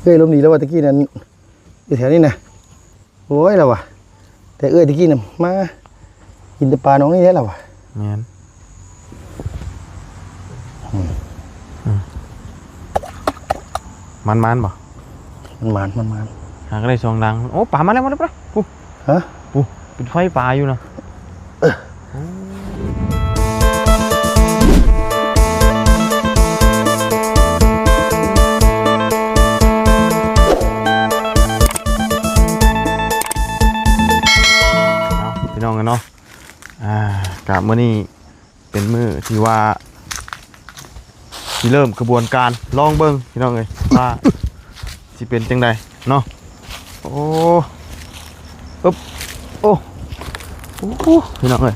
ອ້ຍລົມດີແລ້ວວ່າ ຕະກີ້ນັ້ນຢູ່ແຖວນີ້ນະ. ໂອ້ຍ ລາວວ່າ ແຕ່ເອື້ອຍຕະກີ້ນະ ມາກິນແຕ່ປາໜອງນີ້ແຫຼະ ລາວວ່າ. ແມ່ນ ອືມ ອືມ ມັນມານບໍ່? ມັນມານ ມັນມານ ຫາກໍໄດ້ສອງດັງ. ໂອ້ ປາມາແລ້ວ ມາແລ້ວ ພຸ້ນ ຮະ? ພຸ້ນ ປິດໄຟປາຢູ່ນະ. ເອີ ເອົາ ພີ່ນ້ອງເອີຍເນາະ ອ່າ ກະມື້ນີ້ເປັນມື້ທີ່ວ່າ ຊິເລີ່ມຂະບວນການ ລອງເບິ່ງພີ່ນ້ອງເອີຍ ວ່າຊິເປັນຈັ່ງໃດເນາະ. ໂອ້ ອຶບ ໂອ້ ໂອ້ ພີ່ນ້ອງເອີຍ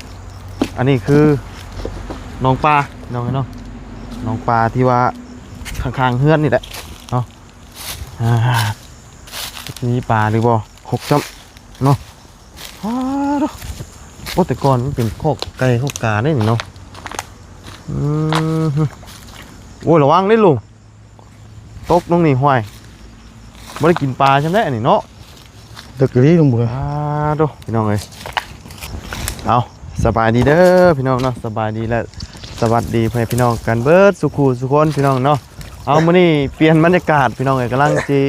ອັນນີ້ຄືໜອງປາ ພີ່ນ້ອງເອີຍເນາະ ໜອງປາທີ່ວ່າຂ້າງໆເຮືອນນີ້ແຫຼະເນາະ. ອ່າ ມີປາຫຼືບໍ່? ຄົກຊ້ຳເນາະ. ອ້າ ໂອ້ ແຕ່ກ່ອນມັນເປັນຄອກໄກ່ຄອກກາເດ້ນີ້ເນາະ. ອືມ ໂອ້ຍ ລະວັງເດ້ລຸງ ຕົກລົງນີ້ ຫ້ວຍ ບໍ່ໄດ້ກິນປາຊ້ຳແຫຼະນີ້ເນາະ. ເລິກອີ່ຫຼີລຸງບຸນ. ອ່າ ໂທ້ ພີ່ນ້ອງເອີຍ ເອົາ ສະບາຍດີເດີພີ່ນ້ອງເນາະ ສະບາຍດີ ແລະ ສະຫວັດດີພໍ່ແມ່ພີ່ນ້ອງກັນເບິດສູ່ຄູ່ສູ່ຄົນ ພີ່ນ້ອງເນາະ. ເອົາ ມື້ນີ້ປ່ຽນບັນຍາກາດ ພີ່ນ້ອງເອີຍ ກຳລັງຊິ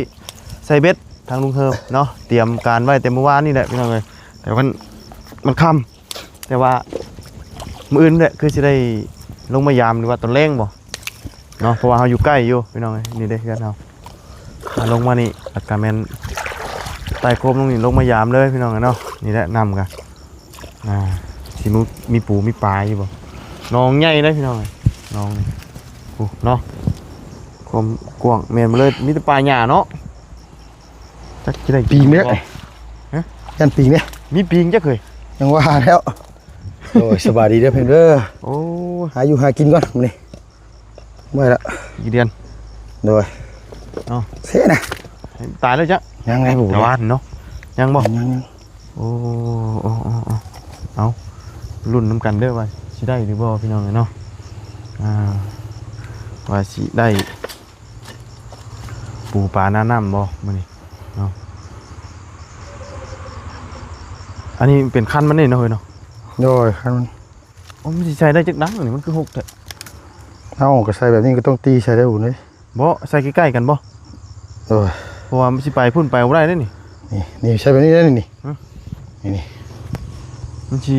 ໃສ່ເບັດ ທາງລຸງເຮີມເນາະ ຕຽມການໄວ້ແຕ່ມື້ວານນີ້ແຫຼະ ພີ່ນ້ອງເອີຍ ແຕ່ມັນ ມັນຄ່ຳ ແຕ່ວ່າມື້ອື່ນແຫຼະ ຄືຊິໄດ້ລົງມາຢາມ ຫຼືວ່າຕອນແລງບໍ່ເນາະ ເພາະວ່າເຮົາຢູ່ໃກ້ຢູ່ ພີ່ນ້ອງເອີຍ. ນີ້ເດ້ເຮືອນເຮົາ ອ່າ ລົງມານີ້ ແລ້ວກະແມ່ນໃຕ້ໂຄມລົງນີ້ ລົງມາຢາມເລີຍ ພີ່ນ້ອງເອີຍເນາະ. ນີ້ແຫຼະ ນ້ຳກະ ອ່າ ຊິມີ ມີປູມີປາຢູ່ບໍ່? ໜອງໃຫຍ່ເດ້ພີ່ນ້ອງເອີຍ ໜອງນີ້ ໂອ້ ເນາະ ຄວາມກວ້າງແມ່ນບໍ່ເລີຍ ມີແຕ່ປ່າຫຍ້າເນາະ. ຈັກຊິໄດ້ກິນປີງເດ້ ບໍ່? ຮະ? ຢ້ານປີງເດ້ ມີປີງຈັກເຮີ້ຍ ຍັງວ່າແລ້ວ. ໂອ້ຍ ສະບາຍດີເດີເພິ່ນເດີ. ໂອ້ຍ ຫາຢູ່ຫາກິນກ່ອນມື້ນີ້ ເມື່ອຍລະ ອີກເດືອນ ໂດຍ ເອົາ ເຊນະ ຕາຍແລ້ວຈ້ະ ຍັງໄງ ຕາວານເນາະ ຍັງບໍ່? ຍັງໆ ໂອ້ ໂອ້ ໂອ້ ເອົາ ລຸ້ນນຳກັນເດີວ່າຊິໄດ້ຫຼືບໍ່ ພີ່ນ້ອງເອີຍເນາະ. ອ່າ ວ່າຊິໄດ້ ປູປາໜ້ານ້ຳບໍ່ມື້ນີ້ເນາະ? ອັນນີ້ເປັນຄັນມັນເດ້ເນາະເຮີ້ຍເນາະ? ໂດຍ ຄັນມັນ. ໂອ້ ມັນຊິໃສ່ໄດ້ຈັກດັງນີ້ ມັນຄືຫົກແທ້? ເອົ້າ ກໍໃສ່ແບບນີ້ກໍຕ້ອງຕີໃສ່ໄດ້ບຸນເດ້. ບໍ່ ໃສ່ໃກ້ໆກັນບໍ່? ໂດຍ ເພາະວ່າມັນຊິໄປພຸ້ນໄປບໍ່ໄດ້ເດ້ນີ້. ນີ້ ນີ້ໃສ່ແບບນີ້ໄດ້ນີ້ ນີ້ ຫຶ? ນີ້ ນີ້ ມັນຊິ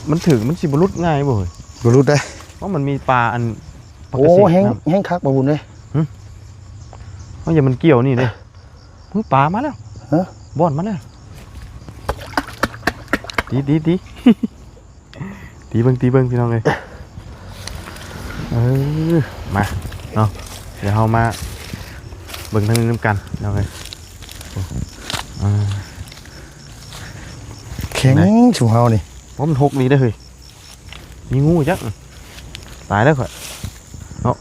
ມັນຖືກ ມັນຊິບໍ່ຫຼຸດງ່າຍບໍ່ເຮີ້ຍ? ບໍ່ຫຼຸດເດ້ ເພາະມັນມີປາອັນ ປາກະເສກ. ໂອ້ ແຮງ ແຮງຄັກບໍ່ບຸນເອີຍ. ຫຶ? ເຮົາຢ່າມັນກ່ຽວນີ້ເດ້. ຫຶ ປາມາແລ້ວ. ຮະ? ບ່ອນມາແລ້ວ. ຕີ ຕີ ຕີ ຕີເບິ່ງ ຕີເບິ່ງ ພີ່ນ້ອງເອີຍ. ເອີ ມາເນາະ ດຽວເຮົາມາເບິ່ງທາງນີ້ນຳກັນ ພີ່ນ້ອງເອີຍ. ອ່າ ແຂງ ແຂງຊຸມເຮົານີ້. ໂອ້ ມັນຫົກດີເດ້ເຮີ້ຍ. ມີງູຈັກ ຕາຍແລ້ວຂ້ອຍເນາະ.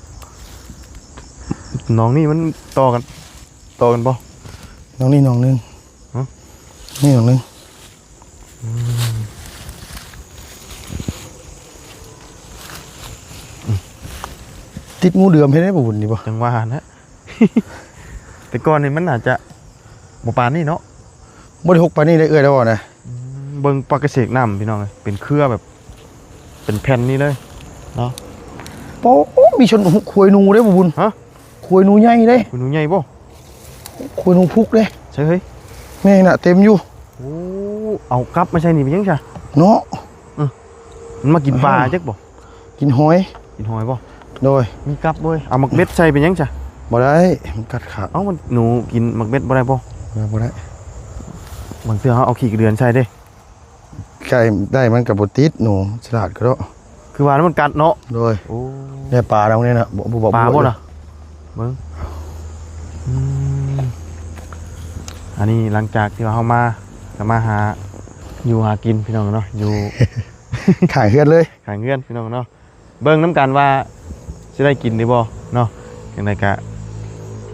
ໜອງນີ້ມັນຕໍ່ກັນ ຕໍ່ກັນບໍ່? ໜອງນີ້ໜອງໜຶ່ງ. ຮະ? ນີ້ໜອງໜຶ່ງ. ອືມ ອືມ ຕິດງູເດືອມເຮັດໄດ້ບໍ່ບຸນນີ້ບໍ່? ຈັ່ງວ່າຫັ້ນແຫຼະ ແຕ່ກ່ອນນີ້ມັນອາດຈະບໍ່ປານນີ້ເນາະ. ບໍ່ໄດ້ຫົກປານນີ້ເດ້ເອື້ອຍລາວເວົ້ານະ. ອືມ ເບິ່ງປາກະເສກນ້ຳ ພີ່ນ້ອງເອີຍ ເປັນເຄືອແບບ ເປັນແຜ່ນນີ້ເລີຍເນາະ. ໂອ້ ມີຊົນ ຄວາຍໜູເດ້ບໍ່ບຸນ. ຮະ? ຄວາຍໜູໃຫຍ່ເດ້. ຄວາຍໜູໃຫຍ່ບໍ່? ຄວາຍໜູພຸກເດ້. ໃຊ່ເຮີ້ຍ? ແມ່ນນະ ເຕັມຢູ່. ໂອ້ ເອົາກັບມາໃສ່ນີ້ເປັນຫຍັງຊະ? ເນາະ. ອື ມັນມາກິນປາຈັກບໍ່? ກິນຫອຍ. ກິນຫອຍບໍ່? ໂດຍ. ມີກັບເວີຍ. ເອົາໝາກເບັດໃສ່ເປັນຫຍັງຊະ? ບໍ່ໄດ້ ມັນກັດຂາ. ເອົ້າ ມັນ ໜູກິນໝາກເບັດບໍ່ໄດ້ບໍ່? ບໍ່ໄດ້ ບໍ່ໄດ້. ບາງເທື່ອເຮົາເອົາຂີ້ກະເດືອນໃສ່ເດ້. ໃກ້ໄດ້ມັນກໍບໍ່ຕິດ ໜູສະຫຼາດກະເດາະ. ຄືວ່າມັນກັດເນາະ. ໂດຍ. ໂອ້ ແນ່ປານຳນີ້ນະ ບໍ່ ບໍ່ ບໍ່ ປາບໍ່ນະ? ເບິ່ງ ອືມ ອັນນີ້ຫຼັງຈາກທີ່ວ່າເຮົາມາ ກໍມາຫາຢູ່ຫາກິນ ພີ່ນ້ອງເນາະ ຢູ່ ຂ້າງເຮືອນເລີຍ ຂ້າງເຮືອນ ພີ່ນ້ອງເນາະ. ເບິ່ງນຳກັນວ່າຊິໄດ້ກິນຫຼືບໍ່ເນາະ. ຈັ່ງໃດກະ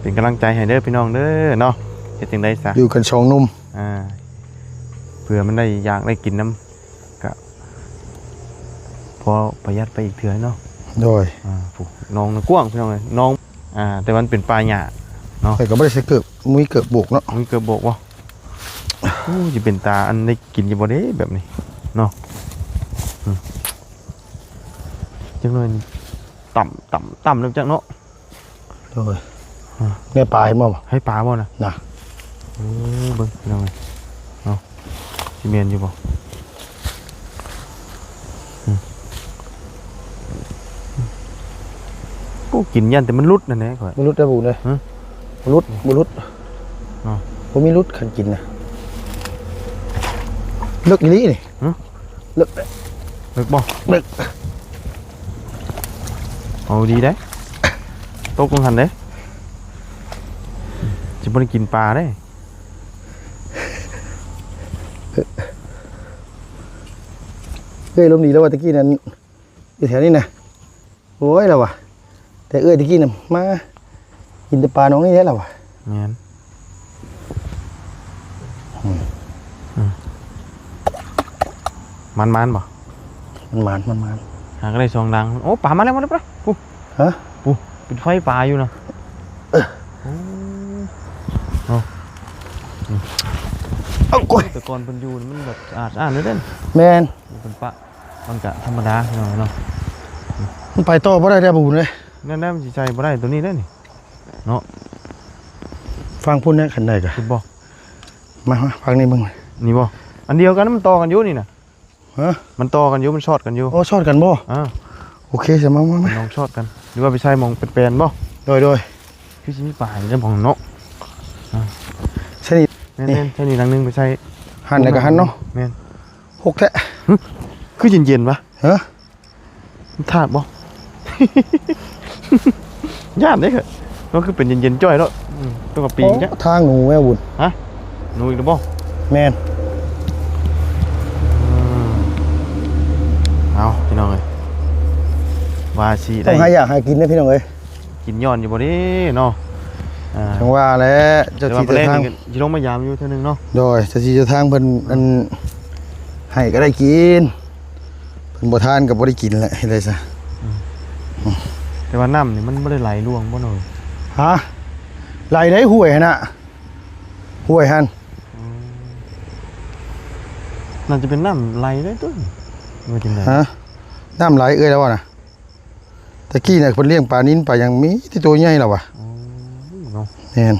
ເປັນກຳລັງໃຈໃຫ້ເດີພີ່ນ້ອງເດີເນາະ. ເຮັດຈັ່ງໃດຊະ ຢູ່ກັນສອງໜຸ່ມ ອ່າ ເພື່ອມັນໄດ້ຢາກໄດ້ກິນນຳ ກະພໍປະຢັດໄປອີກເທື່ອເນາະ. ໂດຍ. ອ່າ ຜູ້ ໜອງນະກວ້າງພີ່ນ້ອງເອີຍ ໜອງ ອ່າ ແຕ່ວ່າມັນເປັນປ່າຫຍ້າ ເນາະ ຂ້ອຍກໍບໍ່ໄດ້ໃສ່ເກີບ ມີເກີບໂບກເນາະ ມີເກີບໂບກບໍ່? ໂອ້ ຊິເປັນຕາອັນໄດ້ກິນຢູ່ບໍ່ເດ້ແບບນີ້ເນາະ? ອືມ ຈັກໜ່ອຍນີ້ຕ່ຳ ຕ່ຳ ຕ່ຳແລ້ວຈັກເນາະ. ໂດຍ ອາ ແນວປາເຫັນບໍ່? ໃຫ້ປາບໍ່ນະ? ນະ ເອີ ເບິ່ງພີ່ນ້ອງເອີຍ ເນາະ ຊິແມ່ນຢູ່ບໍ່? ອືມ ໂອ້ ກິນຢ້ານແຕ່ມັນຫຼຸດນັ້ນແຫຼະຂ້ອຍ ບໍ່ຫຼຸດໄດ້ບຸນເດ້ ຮະ ບໍ່ຫຼຸດ ບໍ່ຫຼຸດ ເນາະ ບໍ່ມີຫຼຸດຄັນກິນນະ ເລິກອີ່ຫຼີນີ້ ຮະ ເລິກ ເລິກບໍ່? ເລິກ ເອົາດີໄດ໋ ຕົກລົງຫັ້ນເດ້ ຊິບໍ່ໄດ້ກິນປາເດ້. ເອື້ອຍ ລົມດີແລ້ວວ່າ ຕະກີ້ນັ້ນຢູ່ແຖວນີ້ນະ ໂອ້ຍ ລາວວ່າ ແຕ່ເອື້ອຍຕະກີ້ນະ ມາກິນແຕ່ປາໜອງນີ້ແຫຼະ ລາວວ່າ ແມ່ນ ອືມ ອືມ ມັນໝານບໍ່? ມັນໝານ ມັນໝານ ຫາກໍໄດ້ສອງດັງ ໂອ້ ປາມາແລ້ວ ມາແລ້ວ ມາແລ້ວ ພຸ້ນ ຮະ ພຸ້ນ ປິດໄຟປາຢູ່ນະ ເອີ ໂອ້ ເອົາ ອືມ ເອົາ ໂອ້ຍ ແຕ່ກ່ອນເພິ່ນຢູ່ນີ້ມັນແບບສະອາດສະອ້ານເລີຍເດ້ ແມ່ນ ເພິ່ນປະ ມັນກະທຳມະດາເນາະ ເນາະ ມັນໄປຕໍ່ບໍ່ໄດ້ແລ້ວ ບໍ່ບຸນເອີຍ ແນວໃດມັນຊິໃສ່ບໍ່ໄດ້ໂຕນີ້ເດ້ນີ້ເນາະ ຟັງພຸ້ນແດ່ ຄັນໄດ້ກະ ພຸ້ນບໍ່? ມາ ມາ ຟັງນີ້ເບິ່ງ ນີ້ບໍ່? ອັນດຽວກັນ ມັນຕໍ່ກັນຢູ່ນີ້ນະ ຮະ ມັນຕໍ່ກັນຢູ່ ມັນຊອດກັນຢູ່ ໂອ້ ຊອດກັນບໍ່? ອ່າ ໂອເຄ ຊະ ມາ ມາ ມາ ລອງຊອດກັນ ຫຼືວ່າໄປໃສ່ໝ່ອງແປນໆບໍ່? ໂດຍ ໂດຍ ຄືຊິມີປາຢູ່ໃນໝ່ອງເນາະ ອ່າ ໃສ່ນີ້ ແມ່ນໆ ໃສ່ນີ້ຫຼັງໜຶ່ງ ໄປໃສ່ຫັ້ນ ແລ້ວກໍຫັ້ນເນາະ ແມ່ນ ຫົກແທ້ ຫຶ ຄືເຢັນໆວະ ຮະ ມັນທາດບໍ່? ຢ້ານເດ້ ມັນຄືເປັນເຢັນໆຈ້ອຍເນາະ ອືມ ຕົວກະປີງ ໂອ້ ທາງໜູແມ່ບຸນ ຮະ ໜູອີກແລ້ວບໍ່? ແມ່ນ ອືມ ເອົາ ພີ່ນ້ອງເອີຍ ວ່າຊິໄດ້ ຕ້ອງຫາຢາກຫາກິນເດ້ ພີ່ນ້ອງເອີຍ ກິນຍ້ອນຢູ່ບໍ່ເດ້ເນາະ ອ່າ ຈັ່ງວ່າແຫຼະ ເຈົ້າທີ່ເຈົ້າທາງ ຊິລົງມາຢາມຢູ່ເທື່ອໜຶ່ງເນາະ ໂດຍ ເຈົ້າທີ່ເຈົ້າທາງເພິ່ນ ອັນ ໃຫ້ກໍໄດ້ກິນ ເພິ່ນບໍ່ທານກໍບໍ່ໄດ້ກິນແຫຼະ ເຮັດໄດ້ຊະ ອືມ ອືມ ແຕ່ວ່ານ້ຳນີ້ມັນບໍ່ໄດ້ໄຫຼລວງບໍ່ເນາະ? ຮະ ໄຫຼໄດ້ຫ້ວຍຫັ້ນນະ ຫ້ວຍຫັ້ນ ອືມ ໜ້າຈະເປັນນ້ຳໄຫຼໄດ້ຕົວະ ວ່າຈັ່ງໃດ? ຮະ ນ້ຳໄຫຼເອື້ອຍແລ້ວນະ ຕະກີ້ນະ ເພິ່ນລ້ຽງປານິນປາຫຍັງ ມີແຕ່ໂຕໃຫຍ່ລະວະ ໂອ້ຍເນາະ ແມ່ນ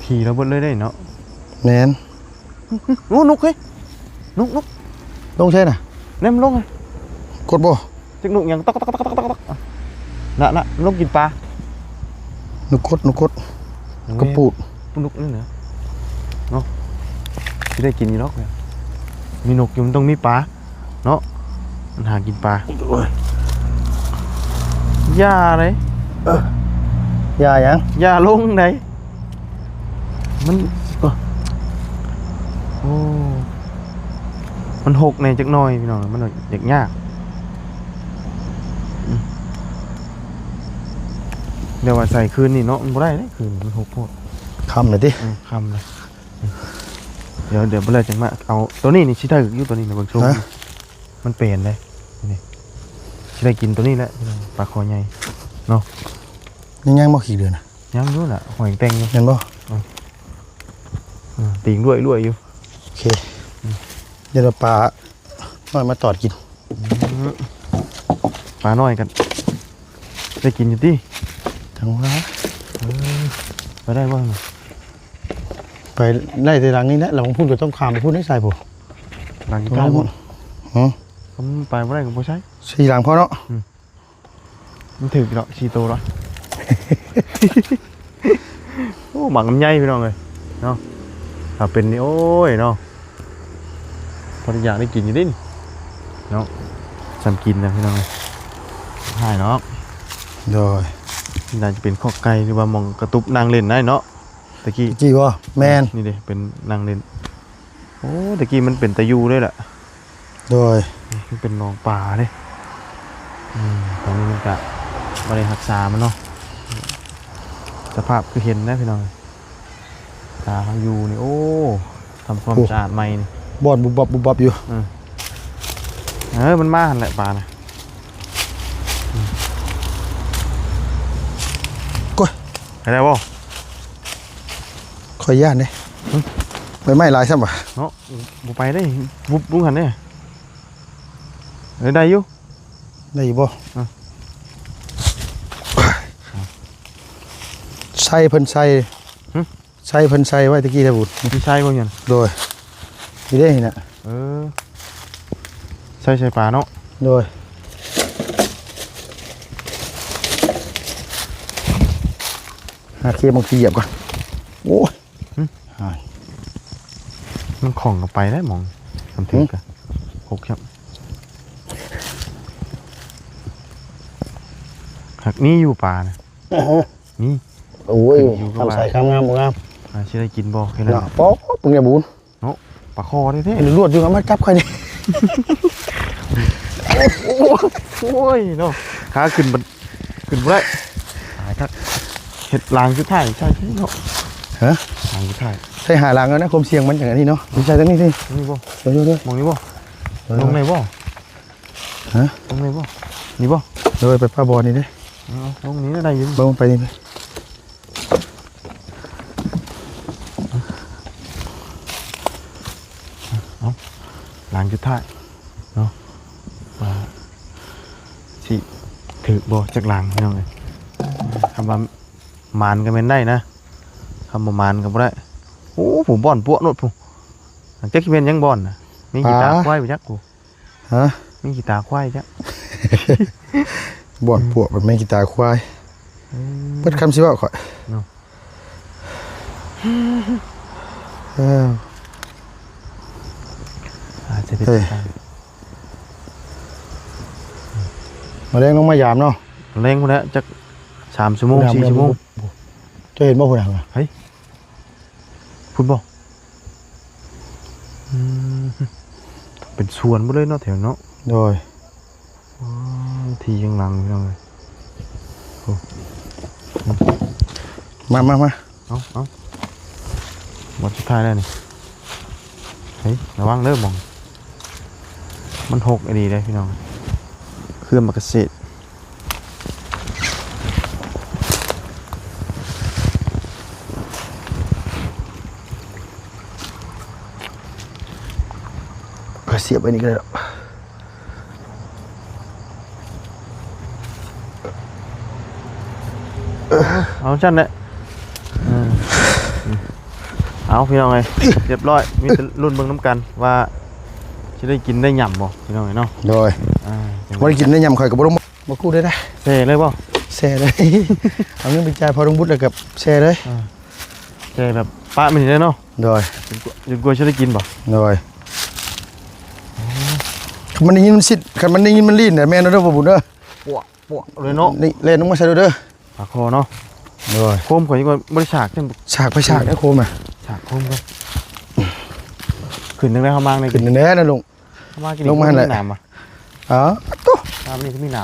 ຂີ່ລະເບິດເລີຍເດ້ເນາະ ແມ່ນ ໂອ້ ນົກເຮີ້ຍ ນົກ ນົກ ລົງໃສນະ? ແນມລົງ ກົດບໍ່? ຈັກນົກຫຍັງ ຕອກໆໆໆ ນະ ນະ ມັນລົງກິນປາ ນົກກົດ ນົກກົດ ໂອ້ຍ ກະປູດ ປຸກນົກນີ້ນະ ເນາະ ຊິໄດ້ກິນຢູ່ດອກ ມີນົກຢູ່ ມັນຕ້ອງມີປາ ເນາະ ມັນຫາກິນປາ ໂອ້ຍ ຢ່າເດ້ ເອີ ຢ່າຫຍັງ? ຢ່າລົງໃດ໋ ມັນ ເອີ ໂອ້ ມັນຫົກແດ່ຈັກໜ້ອຍພີ່ນ້ອງ ມັນຢາກຍາກ ອືມ ດຽວວ່າໃສ່ຄືນນີ້ເນາະ ມັນບໍ່ໄດ້ເດ້ ຄືນມັນຫົກໂພດ ຄ່ຳແລ້ວຕິ ເອີ ຄ່ຳແລ້ວ ດຽວ ດຽວບໍ່ແລ້ວຈັ່ງມາເອົາ ໂຕນີ້ນີ້ຊິໄດ້ຢູ່ ໂຕນີ້ນະ ເບິ່ງຊົງ ຮະ ມັນເປັນເດ້ ນີ້ ຊິໄດ້ກິນໂຕນີ້ແຫຼະ ປາຄໍໃຫຍ່ເນາະ ຍັງ ຍັງບໍ່ຂີ້ເດືອນນະ? ຍັງຢູ່ລະ ຫອຍແຕ່ງຢູ່ ແມ່ນບໍ່? ເອີ ເອີ ຕີງລວຍໆຢູ່ ໂອເຄ ອືມ ດຽວເອົາປານ້ອຍມາຕອດກິນ ອືມ ປານ້ອຍກັນ ໄດ້ກິນຢູ່ຕິ ຈັ່ງວ່າ ເອີ ໄປໄດ້ບໍ່? ໄປໄດ້ແຕ່ຫຼັງນີ້ແຫຼະ ຫຼັງພຸ້ນກໍຕ້ອງຂ້າມໄປພຸ້ນໃນຊາຍພຸ້ນ ຫຼັງນີ້ ພຸ້ນ ຫື ໄປບໍ່ໄດ້ກໍບໍ່ໃຊ້ ສີ່ຫຼັງພໍເນາະ ອືມ ມັນຖືກເນາະ ສີ່ໂຕເນາະ ໂອ້ ໝາກລຳໄຍພີ່ນ້ອງເອີຍເນາະ ຖ້າເປັນນີ້ ໂອ້ຍເນາະ ພໍໄດ້ຢາກໄດ້ກິນຢູ່ເດ້ນີ້ເນາະ ຊ່ຳກິນນະພີ່ນ້ອງເອີຍ ຫາຍເນາະ ໂດຍ ໜ້າຈະເປັນຄອກໄກ່ ຫຼືວ່າໝ່ອງກະຕຸບນັ່ງຫຼິ້ນໄດ້ເນາະ ຕະກີ້ ຕະກີ້ບໍ່? ແມ່ນ ນີ້ເດ້ ເປັນນັ່ງຫຼິ້ນ ໂອ້ ຕະກີ້ມັນເປັນຕາຢູ່ເລີຍລະ ໂດຍ ນີ້ມັນເປັນໜອງປາເດ້ ອືມ ຕອນນີ້ມັນກະບໍ່ໄດ້ຮັກສາມັນເນາະ ສະພາບຄືເຫັນນະພີ່ນ້ອງ ຕາເຮົາຢູ່ນີ້ ໂອ້ ທຳຄວາມ ໂອ້ ສະອາດໃໝ່ນີ້ ບ່ອນບຸບບັບບຸບບັບຢູ່ ເອີ ເອີ ມັນມາຫັ້ນແຫຼະປານະ ອືມ ໂອ້ຍ ໄດ້ບໍ່? ຂ້ອຍຢ້ານເດ້. ຫຶ? ໃບໄມ້ຫຼາຍຊ້ຳຫວາ? ເນາະ ບໍ່ໄປເດ້ ບຸບລົງຫັ້ນເດ້. ເອີ ໄດ້ຢູ່ ໄດ້ຢູ່ບໍ່? ອືມ ໃສ່ເພິ່ນໃສ່ ຫຶ? ໃສ່ເພິ່ນໃສ່ໄວ້ຕະກີ້ແທ້ພຸ້ນ. ມີໃສ່ບໍ່ຢູ່ນະ? ໂດຍ ນີ້ເດ້ນີ້ນະ. ເອີ ໃສ່ໃສ່ປາເນາະ. ໂດຍ ຫາເຄບາງທີຢຽບກ່ອນ. ໂອ້ຍ ຫຶ? ຫາຍ ມັນຂອງກໍໄປໄດ້ໝອງ ມັນຖືກ ຫຶ? ກໍຫົກຄັບ. ຫາກມີຢູ່ປານະ. ເອີ ມີ. ໂອ້ຍ ຂຶ້ນຢູ່ກັບວ່າ ຄຳໃສຄຳງາມບໍ່ງາມ ອ່າ ຊິໄດ້ກິນບໍ່ແຄ່ນັ້ນ. ເນາະ ປອດ ເບິ່ງແດ່ບຸນເນາະ ປາຄໍແທ້ໆ. ລວດຢູ່ ມາຈັບຂ້ອຍນີ້. ໂອ້ຍເນາະ ຂາຂຶ້ນມັນຂຶ້ນບໍ່ໄດ້. ຕາຍຄັກ ເຮັດລາງສຸດທ້າຍໃສ່ເນາະ. ຮະ? ລາງສຸດທ້າຍ ໃສ່ຫ້າລາງແລ້ວນະ ຄວາມສ່ຽງມັນຈັ່ງອັນນີ້ເນາະ. ໃສ່ທາງນີ້ຕິ ນີ້ບໍ່? ເດີໆໆ ໝ່ອງນີ້ບໍ່? ເດີໆໆ ລົງໄດ້ບໍ່? ຮະ? ລົງໄດ້ບໍ່? ນີ້ບໍ່? ໂດຍ ໄປປະບ່ອນນີ້ເດ້. ເອົາ ລົງນີ້ໄດ້ຢູ່ ເບິ່ງໄປນີ້. ເອົາ ລາງສຸດທ້າຍເນາະ ວ່າຊິຖືກບໍ່ຈັກລາງ ພີ່ນ້ອງເອີຍ. ຄຳວ່າໝານກໍແມ່ນໄດ້ນະ ຄຳບໍ່ໝານກໍບໍ່ໄດ້. ໂອ້ ຜູ້ບ່ອນປົວໂລດຜູ້ ຈັກຊິແມ່ນຫຍັງບ່ອນນະ ມີຂີ້ຕາ ອ່າ ຄວາຍໄປຈັກຜູ້. ຮະ? ມີຂີ້ຕາຄວາຍຈັກ ບ່ອນປົວ ມັນແມ່ນຂີ້ຕາຄວາຍ. ເອີ ເບິດຄຳຊິເວົ້າຂ້ອຍເນາະ. ເອີ ອາດຈະເປັນ ເອີ ໄປໄດ້. ມາແລງລົງມາຢາມເນາະ ມາແລງພຸ້ນແຫຼະ ຈັກສາມຊົ່ວໂມງ ສີ່ຊົ່ວໂມງ. ເຈົ້າເຫັນບໍ່ພຸ້ນນະ? ເຮີ້ຍ ພຸ້ນບໍ່? ອືມ ເປັນສວນໝົດເລີຍເນາະ ແຖວເນາະ. ໂດຍ ວ້າວ ທີ່ຂ້າງຫຼັງ ພີ່ນ້ອງເອີຍ. ໂອ້ ມາ ມາ ມາ ເອົາ ເອົາ ບ່ອນສຸດທ້າຍແລ້ວນີ້. ເຮີ້ຍ ລະວັງເດີໝ່ອງ ມັນຫົກອີ່ຫຼີເດ້ ພີ່ນ້ອງ ເຄື່ອງໝາກກະເສດ. ຂ້ອຍສຽບໄວ້ນີ້ກໍໄດ້ດອກ. ເອົາຊັ້ນແຫຼະ. ເອີ ເອົາ ພີ່ນ້ອງເອີຍ ຮຽບຮ້ອຍ ມີແຕ່ລຸ້ນເບິ່ງນຳກັນວ່າຊິໄດ້ກິນໄດ້ຫຍ້ຳບໍ່ ພີ່ນ້ອງເອີຍເນາະ. ໂດຍ ອ່າ ບໍ່ໄດ້ກິນໄດ້ຫຍ້ຳ ຂ້ອຍກໍບໍ່ລົງ. ບໍ່ກູ້ໄດ້ ແຊ່ເລີຍບໍ່? ແຊ່ເລີຍ ເອົາເງິນໄປຈ່າຍພໍ່ທອງບຸດ ແລ້ວກໍແຊ່ເລີຍ. ອ່າ ແຊ່ແບບປະມັນນີ້ເລີຍເນາະ. ໂດຍ ຈົນກວ່າ ຈົນກວ່າຊິໄດ້ກິນບໍ່? ໂດຍ ຄັນມັນໄດ້ຍິນມັນຊິດ ຄັນມັນໄດ້ຍິນມັນລີ້ນນະ ແມ່ນເດີ ພໍ່ບຸນເດີ. ປວກ ປວກເລີຍເນາະ. ນີ້ແລ່ນລົງມາໃສ່ໂລດເດີ ປາຄໍເນາະ. ໂດຍ ໂຄມຂ້ອຍຍັງບໍ່ໄດ້ສາກ ສາກໄປສາກໄດ້ໂຄມນະ. ສາກໂຄມກ່ອນ ຂຶ້ນຈັ່ງໃດເຮົາມານີ້ ຂຶ້ນຈັ່ງໃດນະລຸງ? ມາກິນ ລົງມາຫັ້ນແຫຼະ ນ້ຳຫວາ? ອໍ ໂຕ ນ້ຳນີ້ມີນ້ຳ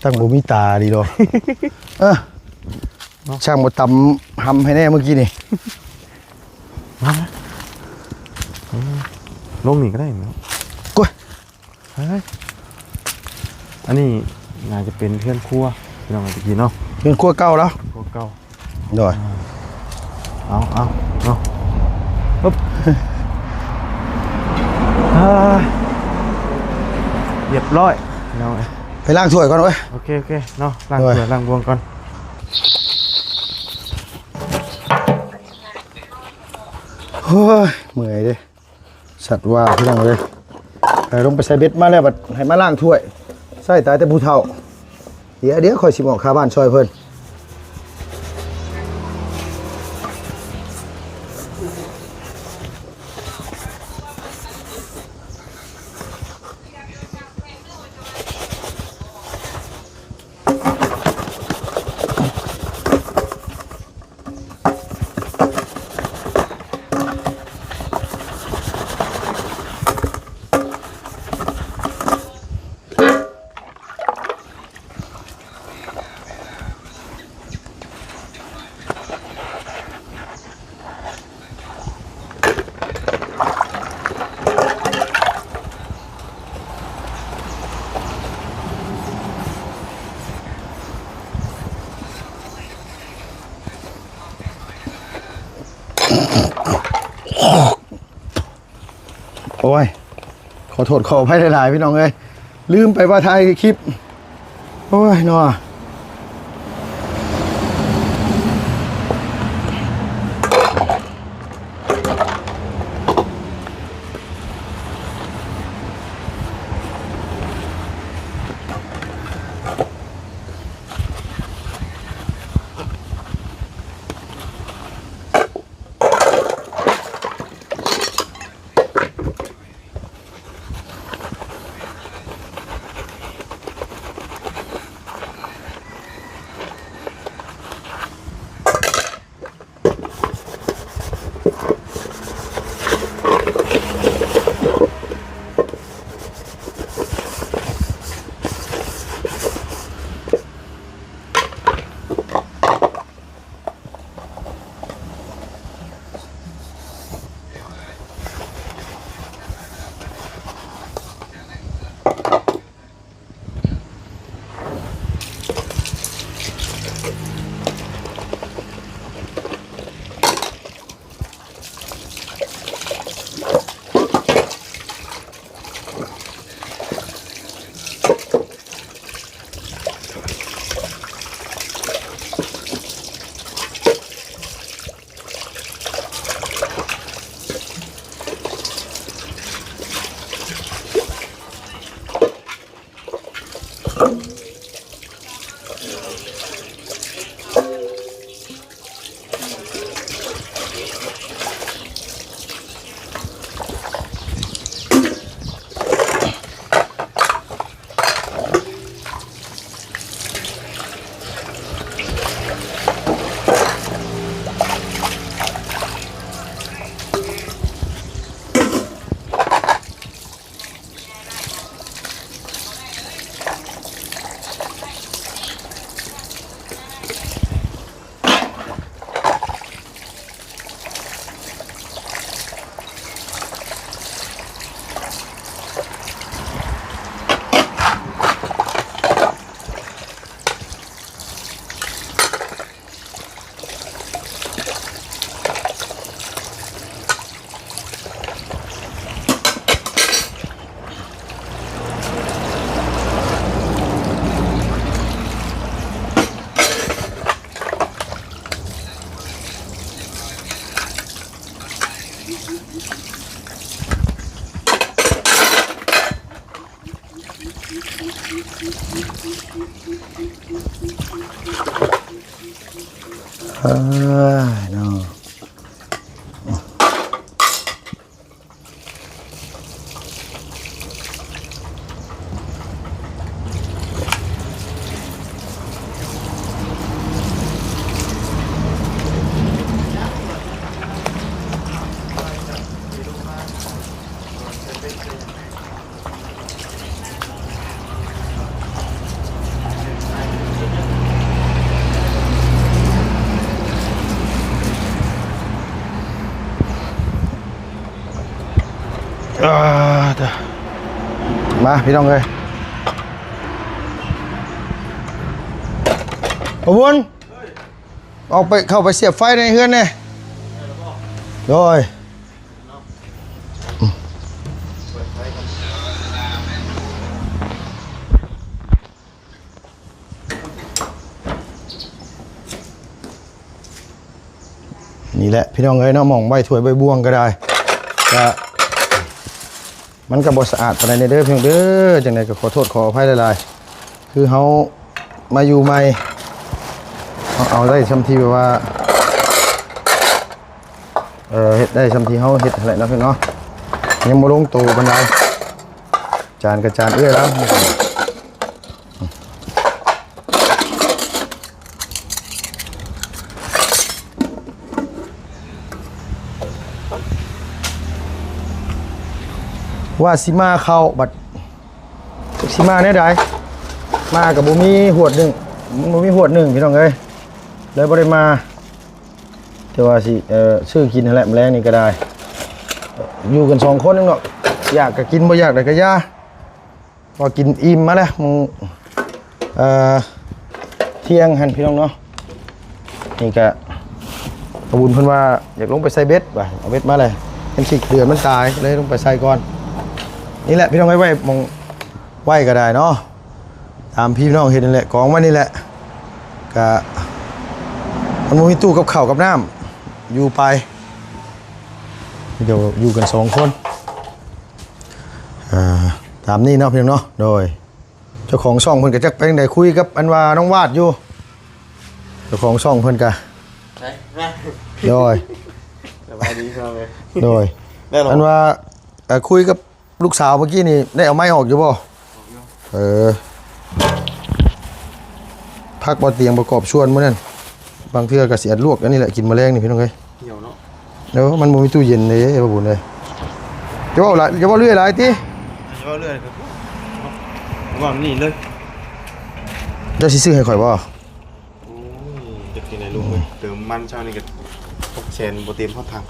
ຕັ້ງບໍ່ມີຕາດີດອກ. ເອີ ເນາະ ຊ່າງບໍ່ຕຳຫຳໃຫ້ແດ່ມື້ກີ້ນີ້. ມາ ເອີ ລົງນີ້ກໍໄດ້ເນາະ. ໂອ້ຍ ເຮີ້ຍ ອັນນີ້ໜ້າຈະເປັນເຮືອນຄົວ ພີ່ນ້ອງ ຕະກີ້ເນາະ ເຮືອນຄົວເກົ່າລາວ ຄົວເກົ່າ. ໂດຍ ອ່າ ເອົາ ເອົາ ເອົາ ປຶບ ອ່າ ຮຽບຮ້ອຍ ພີ່ນ້ອງເອີຍ. ໄປລ້າງຖ້ວຍກ່ອນເວີຍ. ໂອເຄ ໂອເຄເນາະ ລ້າງ ໂດຍ ຖ້ວຍລ້າງບ່ວງກ່ອນ. ໂອ້ຍ ເມື່ອຍເດ້. ສັດວ່າ ພີ່ນ້ອງເອີຍ ເອີ ລົງໄປໃສ່ເບັດມາແລ້ວ ບັດໃຫ້ມາລ້າງຖ້ວຍ ໃຊ້ຕາຍແຕ່ຜູ້ເຖົ້າ. ດຽວ ດຽວຂ້ອຍຊິອອກຄ່າບ້ານຊ່ອຍເພິ່ນ. ໂອ້ຍ ຂໍໂທດຂໍອະໄພຫຼາຍໆ ພີ່ນ້ອງເອີຍ ລືມໄປວ່າຖ່າຍຄລິບ ໂອ້ຍເນາະ. ເອີ ເນາະ. ອ່າ ມາພີ່ນ້ອງເອີຍ ປະບຸນ ອອກໄປ ເຂົ້າໄປສຽບໄຟໃນເຮືອນແດ່. ໂດຍ. ນີ້ແຫຼະພີ່ນ້ອງເອີຍເນາະ ໝ່ອງໄວ້ຖ້ວຍໃບບ່ວງກໍໄດ້ ກະ ມັນກໍບໍ່ສະອາດປານໃດເດີພີ່ນ້ອງເດີ. ຈັ່ງໃດກໍຂໍໂທດຂໍອະໄພຫຼາຍໆ ຄືເຮົາມາຢູ່ໃໝ່ ເຮົາເອົາໄດ້ຊ່ຳທີ່ແບບວ່າ ເອີ ເຮັດໄດ້ຊ່ຳທີ່ເຮົາເຮັດຫັ້ນແຫຼະເນາະພີ່ນ້ອງເນາະ ຍັງບໍ່ລົງໂຕປານໃດ. ຈານກະຈານເອື້ອຍລະ ວ່າຊິມາເຂົ້າ ບັດຊິມາແນວໃດ ມາກະບໍ່ມີຫວດໜຶ້ງ ບໍ່ມີຫວດໜຶ້ງພີ່ນ້ອງເອີຍ ເລີຍບໍ່ໄດ້ມາ. ແຕ່ວ່າຊິ ເອີ ຊື້ກິນຫັ້ນແຫຼະ ມື້ແລງນີ້ກໍໄດ້ ຢູ່ກັນສອງຄົນເອງເນາະ ຢາກກໍກິນ ບໍ່ຢາກກໍຢ່າ ພໍກິນອີ່ມມາແລ້ວ ມື້ ເອີ ທ່ຽງຫັ້ນພີ່ນ້ອງເນາະ. ນີ້ກະ ບ່າວບຸນເພິ່ນວ່າຢາກລົງໄປໃສ່ເບັດວ່າ ເອົາເບັດມາເລີຍ ເຫັນຂີ້ເດືອນມັນຕາຍ ເລີຍລົງໄປໃສ່ກ່ອນ. ນີ້ແຫຼະພີ່ນ້ອງເອີຍ ໄວ້ໝ່ອງໄວ້ກໍໄດ້ເນາະ ຕາມທີ່ພີ່ນ້ອງເຫັນນັ້ນແຫຼະ ກອງໄວ້ນີ້ແຫຼະ. ກະມັນບໍ່ມີຕູ້ກັບເຂົ້າກັບນ້ຳ ຢູ່ໄປ ດຽວຢູ່ກັນສອງຄົນ. ອ່າ ຕາມນີ້ເນາະພີ່ນ້ອງເນາະ. ໂດຍ ເຈົ້າຂອງຊ່ອງເພິ່ນກໍຈັກໄປທາງໃດ ຄຸຍກັບອັນວ່ານ້ອງວາດຢູ່ ເຈົ້າຂອງຊ່ອງເພິ່ນກະ ໃສ ມາ ໂດຍ ສະບາຍດີພີ່ນ້ອງເອີຍ. ໂດຍ ແລ້ວເນາະ ອັນວ່າ ເອີ ຄຸຍກັບລູກສາວເມື່ອກີ້ນີ້ ໄດ້ເອົາໄມ້ອອກຢູ່ບໍ່? ເອີ ຜັກບໍ່ຕຽງປະກອບສ່ວນມື້ນັ້ນ ບາງເທື່ອກໍຊິອັດລວກ ອັນນີ້ແຫຼະ ກິນມະແລງນີ້ພີ່ນ້ອງເອີຍ. ຫຽວເນາະ ເອີ ມັນບໍ່ມີຕູ້ເຢັນເດ້ ບ່າວບຸນເອີຍ. ຈະເວົ້າຫຼາຍ ຈະເວົ້າເລື້ອຍຫຼາຍຕິ ຈະເວົ້າເລື່ອຍ ເວົ້ານີ້ເລີຍ. ເຈົ້າຊິຊື້ໃຫ້ຂ້ອຍບໍ່? ໂອ້ຍ ຈັກຈັ່ງໃດລຸງເອີຍ ເຕີມນ້ຳມັນເຊົ້ານີ້ກໍຫົກແສນ ບໍ່ເຕັມຮອດຖັງ.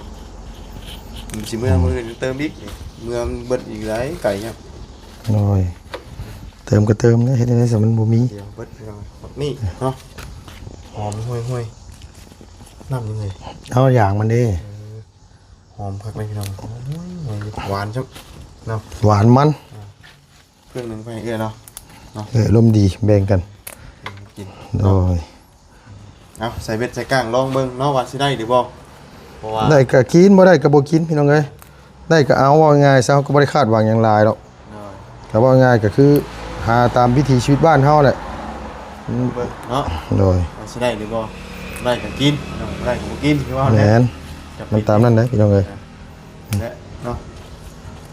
ຊິເມືອ ອືມ ມື້ອື່ນເຕີມອີກ ເມືອມັນເບິດອີກຫຼາຍໄກຍາກ. ໂອ້ຍ ເຕີມກໍເຕີມເດ້ ເຮັດຈັ່ງໃດຊະ ມັນບໍ່ມີ. ດຽວເບິດພີ່ນ້ອງ ນີ້ເນາະ ຫອມຫຸ່ຍໆ. ນ້ຳຍັງໄງ ເອົາຢ່າງມັນເດ້. ເອີ ຫອມຄັກເລີຍພີ່ນ້ອງ ຫວານຈັງເນາະ ຫວານມັນ. ອ່າ ເຄື່ອງໜຶ່ງໄປໃຫ້ເອື້ອຍເນາະ ເນາະ ເອີ ອາລົມດີ ແບ່ງກັນ ເອີ ກິນ ໂດຍ ເນາະ. ເອົາ ໃສ່ເບັດໃສ່ກ້າງລອງເບິ່ງເນາະ ວ່າຊິໄດ້ຫຼືບໍ່ ເພາະວ່າ ໄດ້ກໍກິນ ບໍ່ໄດ້ກໍບໍ່ກິນ ພີ່ນ້ອງເອີຍ. ໄດ້ກໍເອົາ ເວົ້າງ່າຍໆຊະ ເຮົາກໍບໍ່ໄດ້ຄາດຫວັງຫຍັງຫຼາຍດອກ. ໂດຍ ກໍເວົ້າງ່າຍກໍຄືຫາຕາມວິຖີຊີວິດບ້ານເຮົາແຫຼະ ເບິ່ງເນາະ. ໂດຍ ວ່າຊິໄດ້ຫຼືບໍ່ ໄດ້ກໍກິນ ບໍ່ໄດ້ກໍບໍ່ກິນ ຄືວ່າແຫຼະ. ແມ່ນ ມັນຕາມນັ້ນແຫຼະ ພີ່ນ້ອງເອີຍ. ແລະເນາະ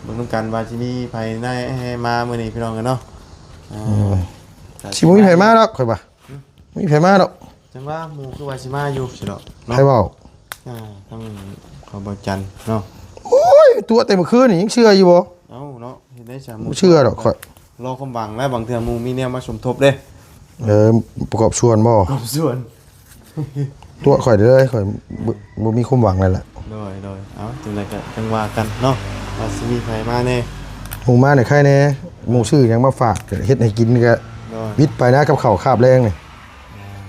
ເບິ່ງນຳກັນວ່າຊິມີໃຜໃນແຫ່ມາມື້ນີ້ພີ່ນ້ອງເອີຍເນາະ. ອ່າ ໂອ້ຍ ກໍຊິບໍ່ມີໃຜມາດອກ ຂ້ອຍວ່າ ຫຶ ບໍ່ມີໃຜມາດອກ. ຈັ່ງວ່າໝູ່ຄືວ່າຊິມາຢູ່ຊີ້ດອກເນາະ ໃຜເວົ້າ? ອ່າ ທາງຂອງບ່າວຈັນເນາະ. ໂອ້ຍ ຕົວະແຕ່ມື້ຄືນນີ້ຍັງເຊື່ອຢູ່ບໍ່? ເອົ້າເນາະ ເຮັດໄດ້ຊະ ບໍ່ເຊື່ອດອກຂ້ອຍ ລໍຄວາມຫວັງແລ້ວ ບາງເທື່ອໝູ່ມີແນວມາສົມທົບເດ້. ເອີ ປະກອບສ່ວນບໍ່? ປະກອບສ່ວນ. ຕົວະຂ້ອຍເດີ ຂ້ອຍບໍ່ ບໍ່ມີຄວາມຫວັງແລ້ວແຫຼະ. ໂດຍ ໂດຍ ເອົາ ຈັ່ງໃດກໍຈັ່ງວ່າກັນເນາະ ວ່າຊິມີໃຜມາແດ່. ໝູ່ມານີ້ໃຄແດ່ ໝູ່ຊື້ຫຍັງມາຝາກ ເຮັດໃຫ້ກິນກໍ ໂດຍ ວິດໄປນະ ກັບເຂົ້າຄາບແລງນີ້.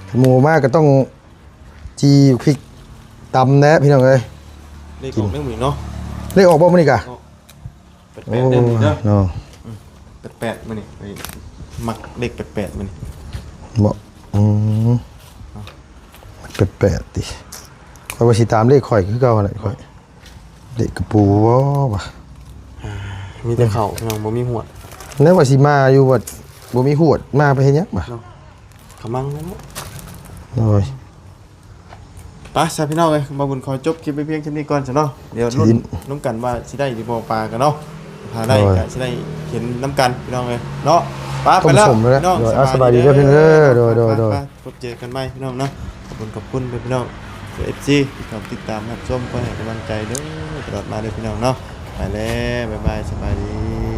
ແມ່ນ ໝູ່ມາກໍຕ້ອງຈີ່ພິກຕຳແດ່ພີ່ນ້ອງເອີຍ. ເລກອອກແລ້ວມື້ນີ້ເນາະ ເລກອອກບໍ່ມື້ນີ້ກະ? ເນາະ ແປດແປດເດີມື້ນີ້ເດີ ໂອ້ຍ ເນາະ. ອືມ ແປດແປດມື້ນີ້ ມັກເລກແປດແປດມື້ນີ້. ບໍ່ ອືມ ເນາະ ແປດແປດຕິ ຂ້ອຍວ່າຊິຕາມເລກຂ້ອຍຄືເກົ່າຫັ້ນແຫຼະ ຂ້ອຍ ເລກກະປູບໍ່ວະ. ອ່າ ມີແຕ່ເຂົ້າພີ່ນ້ອງ ບໍ່ມີຫວດ ແລ້ວວ່າຊິມາຢູ່ ວ່າບໍ່ມີຫວດ ມາໄປເຮັດຫຍັງວະ ເນາະ ຂະມັງນັ້ນເນາະ. ໂອ້ຍ ໄປຊະພີ່ນ້ອງເອີຍ ບ່າວບຸນຂໍຈົບຄລິບໄວ້ພຽງສ່ຳນີ້ກ່ອນຊະເນາະ. ດຽວລຸ້ນນຳກັນວ່າຊິໄດ້ຫຼືບໍ່ປາກັນເນາະ ຖ້າໄດ້ກໍຊິໄດ້ເຫັນນຳກັນພີ່ນ້ອງເອີຍເນາະ. ໄປ ໄປແລ້ວພີ່ນ້ອງ ເອີຍ ສະບາຍດີເດີພີ່ນ້ອງເດີ. ໂດຍ ໂດຍ ໂດຍ ໄປ ໄປ ພົບເຈີກັນໃໝ່ພີ່ນ້ອງເນາະ. ຂອບຄຸນ ຂອບຄຸນເພື່ອນພີ່ນ້ອງ ເອັຟຊີ ທີ່ເຂົ້າຕິດຕາມຮັບຊົມ ຄອຍໃຫ້ກຳລັງໃຈເດີ ຕະຫຼອດມາເດີພີ່ນ້ອງເນາະ. ໄປແລ້ວ ບາຍບາຍ ສະບາຍດີ.